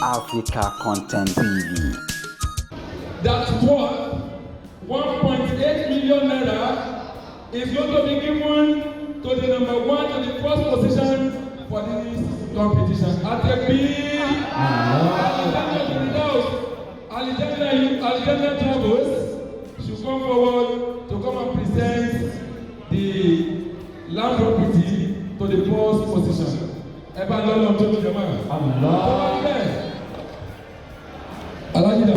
Africa Content TV. That worth 1.8 million naira is going to be given to the number one, to the first position for this competition. At the Alexander Travels should come forward to come and present the land property to the first position. Ẹ bá lọ́lọ́ tó ti jẹ mọ́. Tó bá rí bẹ́ẹ̀. Alájí dà.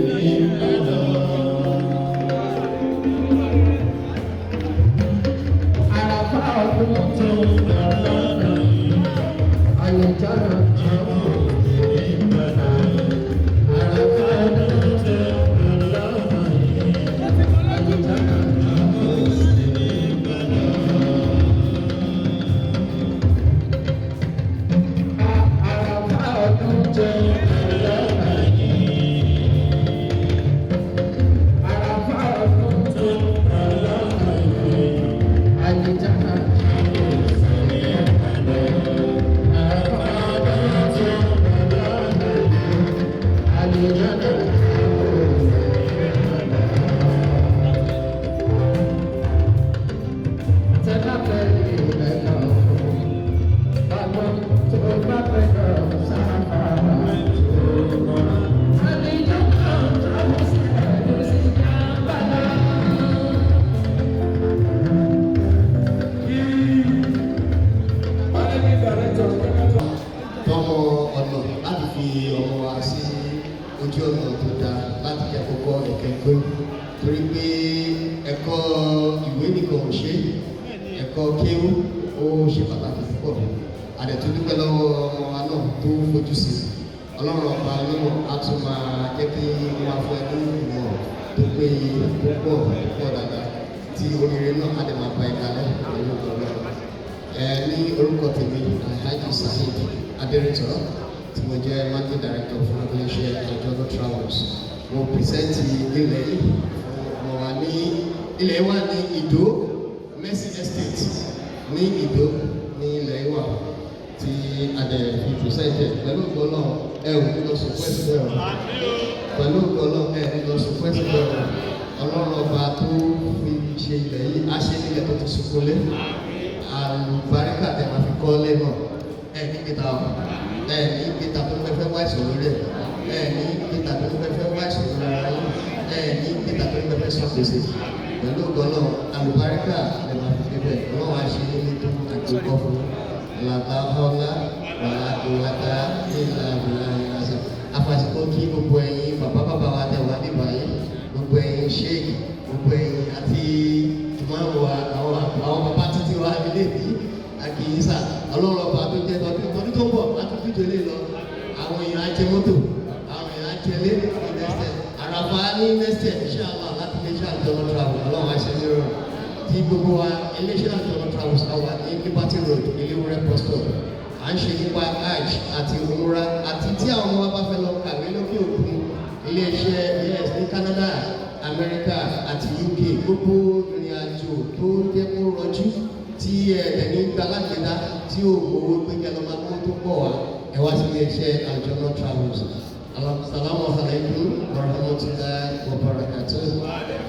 Àràfà ọdún tó ń bọ̀ lọ́nà yìí, àlùjáná tó ń bọ̀ lọ́nà. Àràfà ọdún tó ń bọ̀ lọ́nà yìí, àlùjáná tó ń bọ̀ lọ́nà. Àràfà ọdún tó ń bọ̀ lọ́nà yìí. Àràfà ọdún tó ń bọ̀ lọ́nà yìí. Àlùjáná tó ń bọ̀ lọ́nà. Àràfà ọdún tó ń bọ̀ lọ́nà yìí. Àlùjáná tó ń bọ̀ lọ́nà. Tẹ́ bá fẹ́ ilẹ̀ náà, bàbá tó bá fẹ́ lọ sáfà tó mọ́. Àlùjáná travels sí Kábàlá. Kí managing director Kẹ́kẹ́ Tọmọ ọ̀nà láti fi ọmọ wa sí ojú ọ̀nà tó dáa láti jẹ́ kó kọ́ ẹ̀kẹ́ pé, torí pé ẹ̀kọ́ ìwé nìkan ò ṣe, ẹ̀kọ́ kéwú ó ṣe pàtàkì púpọ̀. Àdẹ̀tún dúpẹ́ lọ́wọ́ ọmọ wa náà tó fojú sí. Ọlọ́run ọba onímọ̀ á tún máa jẹ́ kí wọ́n máa fún ẹ ní ìmọ̀ tó péye, tó pọ̀, tó pọ̀ dáadáa, tí oríire náà á dẹ̀ máa bá ẹ kalẹ̀ pẹ̀lú Ọlọ́run. Ẹ ní orúkọ tèmi, Alhaji Saheed Adérìtọ́, tí mo jẹ́ managing director fún iléeṣẹ́ Àjọlọ Travels, mo present ilẹ̀ yìí fún ọmọ wa. Ní ilẹ̀ wa ní Ìdó, Mercy Estate ní Ìdó ní ilẹ̀ yìí wà tí a dẹ̀ fi present ẹ̀. Pẹ̀lú ògbọ́nà, ẹ ò ní lọ sùn pẹ́sì bẹ́ẹ̀ o. Pẹ̀lú ògbọ́nà, ẹ ní lọ sùn pẹ́sì bẹ́ẹ̀ o. Ọlọ́run ọba tó fi ṣe ilẹ̀ yìí á ṣe nílẹ̀ tó ti sunkúnlé àlùbáríkà tẹ̀ máa fi kọ́ lé náà. Ẹ ní gbẹta o, ẹ ní gbẹta tó fẹ́ fẹ́ wá ìṣòro rẹ̀, ẹ ní gbẹta tó fẹ́ fẹ́ wá ìṣòro rẹ̀ yín, ẹ ní gbẹta tó fẹ́ fẹ́ sọ gbèsè. Pẹ̀lú ògbọ́nà, àlùbáríkà lè máa fi débẹ̀. Ọlọ́run á ṣe nílé tó àgbékọ́ fún làbá ọlá wàlá ìwàdà ìlà ìlà ìlà. Afàsìkò kí gbogbo ẹ̀yin bàbá bàbá wa tẹ̀ wá níbàyí, gbogbo ẹ̀yin ṣéèkì, gbogbo ẹ̀yin àti ìmáàmù wa, àwọn bàbá títí wa nílé bí àkìyísà. Ọlọ́run ọba tó jẹ́ tọdún tọdún tó ń bọ̀ látúntò lè lọ. Àwọn èèyàn á jẹ mọ́tò, àwọn èèyàn á jẹ lé ní next year, àràfà ní next year, inshallah, láti iléeṣẹ́ Àjọlọ Travel. Ọlọ́run á ṣe ní rọrùn tí gbogbo wa. Iléeṣẹ́ Àjọlọ Travels wà ní Liberty Road, Eléwúrẹ́ bus stop. À ń ṣe nípa hajj àti umrah, àti tí àwọn ọmọ wa bá fẹ́ lọ kàwé lókè òkun, iléeṣẹ́ yes ní Canada, America àti UK, gbogbo ìrìn àjò tó jẹ́ kó rọjú tí ẹ ní gbalagbeda tí ò gbowó pé kí ẹ lọ máa mú tó pọ̀ wá, ẹ wá sí iléeṣẹ́ Àjọlọ Travels. Assalamu alaikum warahmatullahi wabarakatuh.